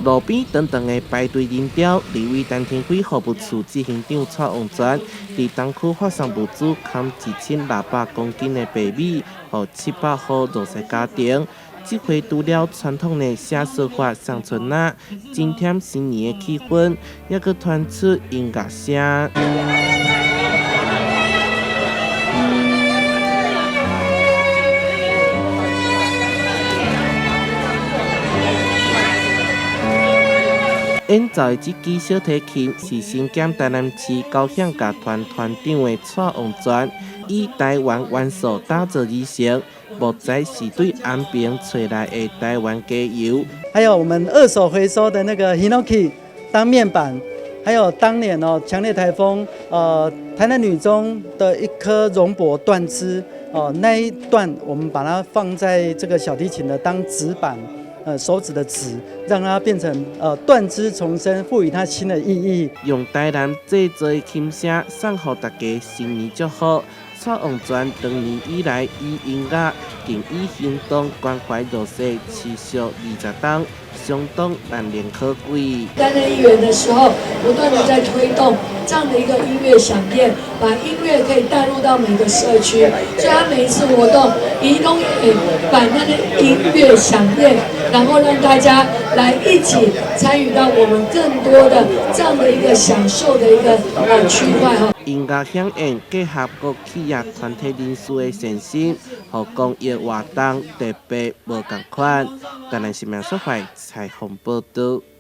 路邊長長的排隊人潮，立委陳亭妃服務處執行長蔡旺全，佇東區發送物資，扛1600公斤的白米，予700戶弱勢家庭。這回除了傳統的寫書法送春仔，增添新年的氣氛，猶閣傳出音樂聲。演奏的這支小提琴是身兼台南市交響樂團團長的蔡旺全，以台灣元素打造而成，木材是對安平揣來的台灣雞油。還有我們二手回收的那個 Hinoki 當面板，還有當年哦強烈颱風，台南女中的一棵榕柏斷枝，哦那一段我們把它放在這個小提琴的當指板。手指的指，讓它變成斷枝重生，賦予它新的意義。用台南製造的琴聲送予大家新年祝福。蔡旺全長年以來以音樂更以行動關懷弱勢，持續20冬，相當難能可貴。擔任議員的時候，不斷的在推動這樣的一個音樂饗宴，把音樂可以帶入到每個社區。所以他每一次活動，伊攏會辦那個音樂饗宴，然後讓大家來一起參與到我們更多的這樣的一個享受的一個區塊哈。音樂饗宴結合各企業團體人士的善心，予公益活動特別無仝款。台南新聞協會採訪報導。